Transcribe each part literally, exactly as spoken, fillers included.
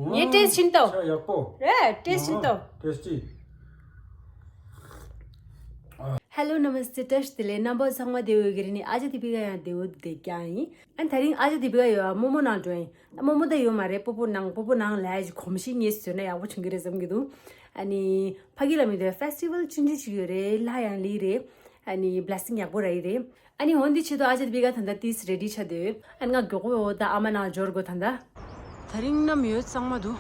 ངས་ཊེསཊ་ཕྱིན་ཏོ། ཆ་ཡག་པོ། རེད། ཊེསཊ་ཕྱིན་ཏོ། ཨ། ཊེསཊ་ཅི། ཧེ་ལོ་ནམ་སྟེ། བཀྲ་ཤིས་བདེ་ལེགས། རྣམ་པ་ཚང་མ་བདེ་པོ་ཡོད་ཀྱི་རེད། ནི་ཨ་ཅག་དི་པི་ཀ་ཡང་བདེ་པོ་བསྡད་ཀྱང་ཡིན། ཨ་ནི་དེ་རིང་ཨ་ཅག་དི་པི་ཀ་ཡོད་ཨ་རྨོ་མོ་ནང་འགྲོ་ཡིན། རྨོ་མོ་ད་ཡོད་མ་རེད། སྤོ་བོ་ནང་སྤོ་བོ་ནང་ལ་ཡ་གོམས་གཤིས་ངས་བཟོས་ན་ཡག་པོ་བྱུང་གི་རེད་བསམ་གྱི་འདུག་ཨ་ནི་ཕ་གི་ལ་མི་འདོད་ཕེ་སི་ཊི་ཝལ་ཆུང་ཆུང་ཞིག་ཡོད་རེད། ལྷ་ཡང་ལི་རེད། ཨ་ནི་བི་ལེ་སིང་ཡག་པོ་རག་གི་རེད། ཨ་ནི་འོན་ཏེ་ཆེད་དུ་ཨ་ཅག་དི་པི་ཀ་ད་ལྟ་ཏིས་རེ་ཌི་ཆགས་བསྡད་ཡོད། ཨ་ནི་ང་མགྱོགས་པོ་ད་ཨ་མ་ནང་འབྱོར་དགོས་ད་ལྟ། དེ་རིང་ནམ་ཡོད་གཙང་མ་འདུག་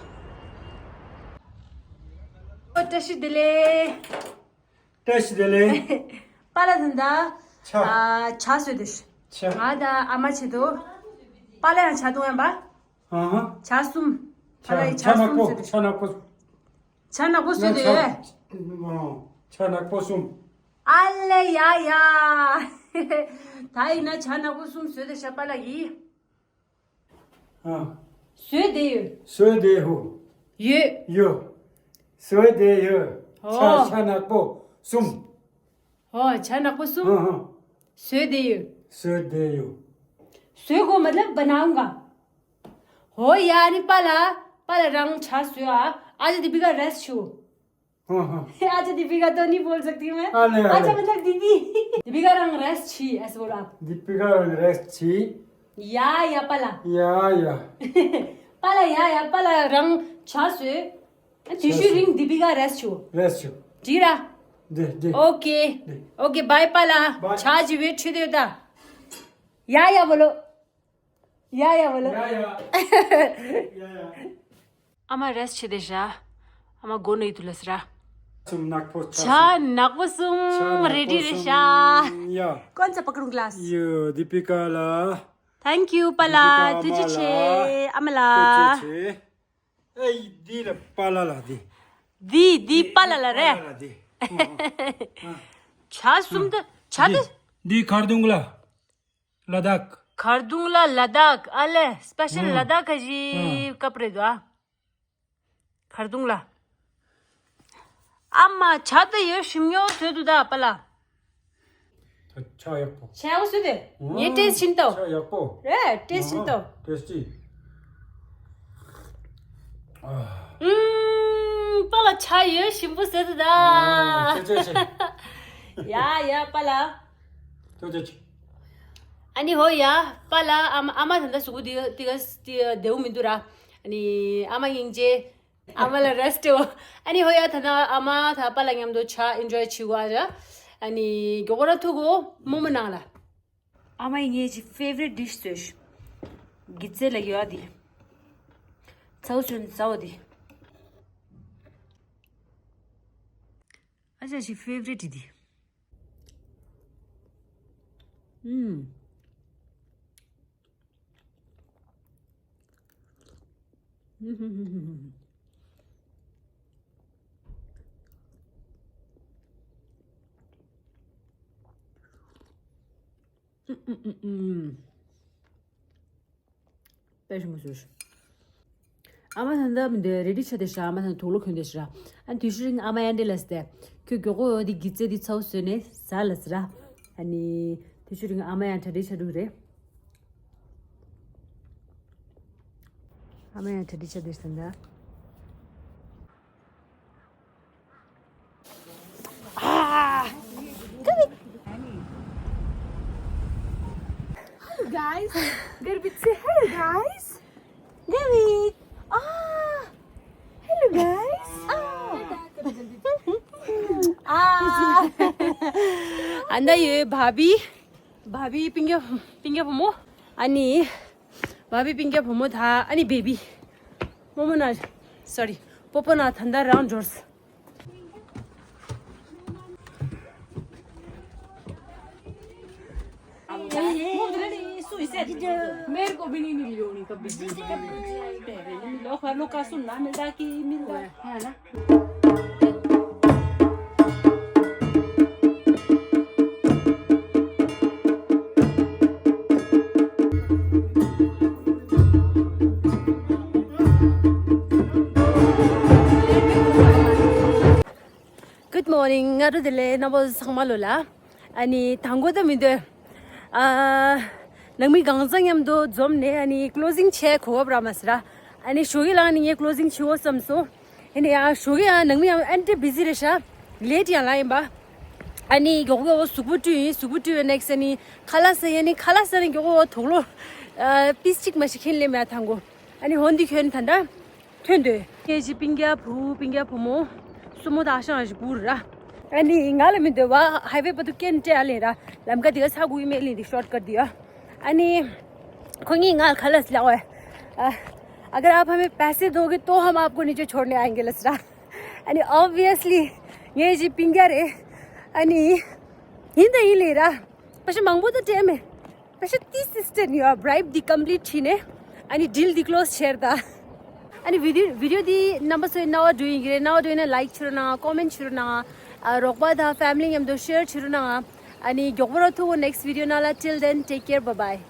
ཨོ། བཀྲ་ཤིས་བདེ་ལེགས། བཀྲ་ཤིས་བདེ་ལེགས། པཱ་ལགས་ད་ལྟ་ཆ། ཨ། ཇ་བཟོས་བསྡད་ཤག་ང་དང་ཨ་མ་ཆེད་དུ། པཱ་ལགས་ཡང་ཇ་འཐུང་ཡིན་པ། ཨ་ཧ། ཇ་གསུམ། པཱ་ལགས་ཡིས་ཇ་གསུམ་བཟོས་བསྡད་ཤག་ཇ་ནག་པོ། ཇ་ནག་པོ་བཟོས་བསྡད་ཡོད། ཨ། ཇ་ནག་པོ་གསུམ། ཨ་ལེ་ཡ་ཡ། ད་ཡིན་ན་ཇ་ནག་པོ་གསུམ་བཟོས་བསྡད་ཤག་པཱ་ལགས་ཀྱིས། ཨ། བཟོས་བསྡད་ཡོད། བཟོས་བསྡད་ཡོད། ཡོད། ཡོད། བཟོས་བསྡད་ཡོད། ཨོ། ཇ་ཇ་ནག་པོ་གསུམ། ཨོ། ཇ་ནག་པོ་གསུམ། ཨ་ཧ། བཟོས་བསྡད་ཡོད། བཟོས་བསྡད་ཡོད། བཟོས་དགོས་མ་ལབ་བ་ནའུ་ག་ཨོ་ཡ། ཨ་ནི་པཱ་ལགས། པཱ་ལགས་རང་ཇ་བཟོས་ཨ། ཨ་ཅག་དི་པི་ཀ་རེསཊ་བྱོས། हाँ, हाँ। आज दीपिका तो नहीं बोल सकती हूँ मैं। अरे, अरे। अच्छा, मतलब दीदी। दीपिका रंग रेस्ट छी, ऐसे बोलो आप। दीपिका रंग रेस्ट छी। या, या, पला। या, या। पला, या, या, पला रंग छा से। छा से। टिशू रिंग दीपिका रेस्ट छो। रेस्ट छो। जीरा। दे, दे। ओके। दे। ओके, बाय पला। बाय। छा जी वेट छी देवता। या, या बोलो। या, या बोलो। या, या। या, या। ཨ་མ་རེས་བྱེད་དེ་ཤག་ཨ་མ་མགོ་ན་ཡི་དུ་ལ་ཟེར། ཆུམ་ནག་པོ་ཆ་ཆ་ནག་པོ་གསུམ་ཆ་ནག་པོ་རེ་ཌི་རེད་གསུམ། ཤག་ཡ། कौन सा पकड़ूं ग्लास? यो दीपिका ལ། Thank you पला། दीपिका आमा ལ། ཐུགས་རྗེ་ཆེ། ཨ་མ་ལ། ཐུགས་རྗེ་ཆེ། ཨེ་འདི་ལ་པཱ་ལགས་ལ་འདི། འདི་འདི་པཱ་ལགས་ལ་རེད། པཱ་ལགས་ལ་འདི། ཇ་གསུམ་དུ་ཇ་དུ། འདི་ཁར་དུང་ལ། ལ་དྭགས། ཁར་དུང་ལ་ལ་དྭགས། ཨ་ལེ། སྤེ་ཤལ། ཨ། ལ་དྭགས་ཁ་ཞིག་ཨ། སྐབས་རེད་དོ། ཨ། ཁར་དུང་ལ། ཨ་མ་ཇ་དུ་ཡོད་ཞིམ་ཉོ་དོད་དུ་ད་པཱ་ལགས། ད་ཆ་ཡག་པོ། ཆ་ཡག་པོ་བཟོས་ཏེ། ངས་ཨ། ཊེསཊ་ཕྱིན་ཏོ། ཆ་ཡག་པོ། རེད། ཊེསཊ་ཕྱིན་ཏོ། ཨ། ཊེསཊ་ཅི། ཨ། ཨུམ། པཱ་ལགས་ཇ་ཡོད་ཞིམ་པོ་བཟོས་དུ་ད། ཨ། ཆེ་ཆེ་ཆེ། ཡ་ཡ་པཱ་ལགས། ཐུགས་རྗེ་ཆེ། ཨ་ནི་ཧོ་ཡ། པཱ་ལགས་ཨ་མ་ཨ་མ་ད་ལྟ་གཟུགས་པོ་དེ་དེ་ག་དེ་བདེ་པོ་མི་འདུག་ར། ཨ་ནི་ཨ་མ་སྙིང་རྗེ། ཨ་མ་ལ་རེསཊ་སྤྲད། ཨ་ནི་ཧོ་ཡ། ད་ནི་ཨ་མ་དང་པཱ་ལགས་མཉམ་དུ་ཇ་ཨེན་ཇོའི་བྱེད་དགོས་ཨ་ཅག་ཨ་ནི་མགྱོགས་པོ་ར་ཐུག་གོ་རྨོ་མོ་ནང་ལ། ཨ་མ་ཡིས་ངེད་ཀྱི་ཕེ་ཝ་རིཊ་ཌིཤ་བཟོས་ཤག་གི་ཙེ་ལ་ཡོད་ཨ་དེ། ཚའོ་ཆོན་ཚའོ་དེ། ཨ་ཅག་ཀྱི་ཕེ་ཝ་རིཊ་དེ། ཨུམ། དཔེ་ཞིམ་པོ་བཟོས་ཤག་ཨ་མ་ད་ལྟ་མི་འདུག་རེ་ཌི་ཆགས་བསྡད་ཤག་ཨ་མ་ད་ལྟ་དུག་ལོག་གྱོན་བསྡད་ཤག་ཨ་ནི་དུས་ཚོད་རིང་ཨ་མ་ཡར་འདྲི་ལ་ཟེར་ཏེ། ཁྱོད་མགྱོགས་པོ་འོ་དེ་གི་ཙེ་དེ་ཚའོ་བཟོས་ནས་ཟ་ལ་ཟེར། ཨ་ནི་དུས་ཚོད་རིང་ཨ་མ་ཡང་གྲ་སྒྲིག་བྱ་འགྲོ་གི་རེད། ཨ་མ་ཡང་གྲ་སྒྲིག་བྱ་འདོད་ཟེར་འདྲ། Ah! Hello, guys. Garbit, say hello, guys. Garbit. Ah! Hello, guys. Ah! Ah! ཨ་ནི་ཡོད་བྷ་བི། བྷ་བི་སྤུན་ཀྱག་སྤུན་ཀྱག་བུ་མོ། ཨ་ནི། བྷ་བི་སྤུན་ཀྱག་བུ་མོ་དང་ཨ་ནི་བེ་བི། རྨོ་མོ་ན། སོ་རི། སྤོ་བོ་ན་ད་ལྟ་རང་འབྱོར། मेरे को भी नहीं मिली होनी कभी भी। कभी नहीं मिली होनी, कभी भी। लोग, लोग का सुनना मिलता कि मिलता है ना। Good morning. སྔ་དྲོ་བདེ་ལེགས་རྣམ་པ་ཚང་མ་ལོ་ལ། ཨ་ནི་དང་པོ་ད་མི་འདོད། ཨ། ནང་མི་གང་ཚང་མཉམ་དུ་འཛོམས་ནས་ཨ་ནི་ཀློ་ཟིང་བྱས་གོ་སྐབས་རག་མ་སོང་ར། ཨ་ནི་ཞོགས་ཀས་ལངས་ནས་ངས་ཀློ་ཟིང་བྱེད་འོ་བསམ་སོང་། ཡིན་ནའི་ཡང་ཞོགས་ཀས་ཡང་ནང་མི་ཡང་ཨེ་འདྲ་བི་ཟི་རེད་ཤག་ལེ་ཊི་ཡང་ལངས་ཡིན་པ། ཨ་ནི་མགྱོགས་པོ་གཟུགས་པོ་བཀྲུས་ཡིན། གཟུགས་པོ་བཀྲུས་པའི་ནེག་སི་ཊི་ཨ་ནི་ཁ་ལག་ཟ་ཡིན། ཨ་ནི་ཁ་ལག་ཟ་ནས་མགྱོགས་པོ་དུག་ལོག་ཨ་པིས་གཅིག་མ་ཞིག་ཁྱེར་སླེབས་མེད་དང་གོ། ཨ་ནི་འོན་ཏེ་ཁྱོད་ནི་ད་ལྟ་ཐོན་འདོད། ཁྱེད་ཀྱི་སྤུན་ཀྱག་བུ་སྤུན་ཀྱག་བུ་མོ་སྲུ་མོ་དང་ཨ་ཞང་ཞིག་སྒུག་ར། ཨ་ནི་ང་ལ་མི་འདོད་བ་ཧའི་ཝེ་བར་དུ་སྐད་འདྲ་ལེན་ར། ལམ་ཁ་དེ་ག་ཚ་དགོས་ཡིན་མེད་ལེན་དེ་ཤོར་ཀཊ་དེ་ཡ། ཨ་ནི་ཁོ་གཉིས་ང་ལ་ཁ་ལག་ཟ་ལ་འོ། अगर आप हमें पैसे दोगे तो हम आपको नीचे छोड़ने आएंगे लसरा। अनि obviously ངའི་སྤུན་ཀྱག་རེད། ཨ་ནི་ཡིན་ད་ཡིན་ལེ་ར། པ་ཤ་མང་པོ་ད་སྤྲད་མེད། པ་ཤ་ཏི་སི་སི་ཊར་ནི་ཡ་བྷི་རའིབ་འདི་ཀམ་པི་ལིཊ་བྱས་ནས་ཨ་ནི་ཌིལ་འདི་ཀློ་སི་བྱས་ད། ཨ་ནི་བི་ཌི་ཡོ་བི་ཌི་ཡོ་འདི་རྣམ་པ་ཚོས་རྣ་བ་འགྲོ་ཡིན་གྱི་རེད། རྣ་བ་འགྲོ་ཡིན་ན་ལའིཀ་བྱེད་རོགས་གནང་། ཀོ་མེན་ཊི་བྱེད་རོགས་གནང་། ཨ་རོགས་པ་དང་ཕེ་མི་ལི་མཉམ་དུ་ཤེར་བྱེད་རོགས་གནང་། ཨ་ནི་མགྱོགས་པོ་ར་ཐུག་གོ་next video ནང་ལ། Till then, take care, bye bye.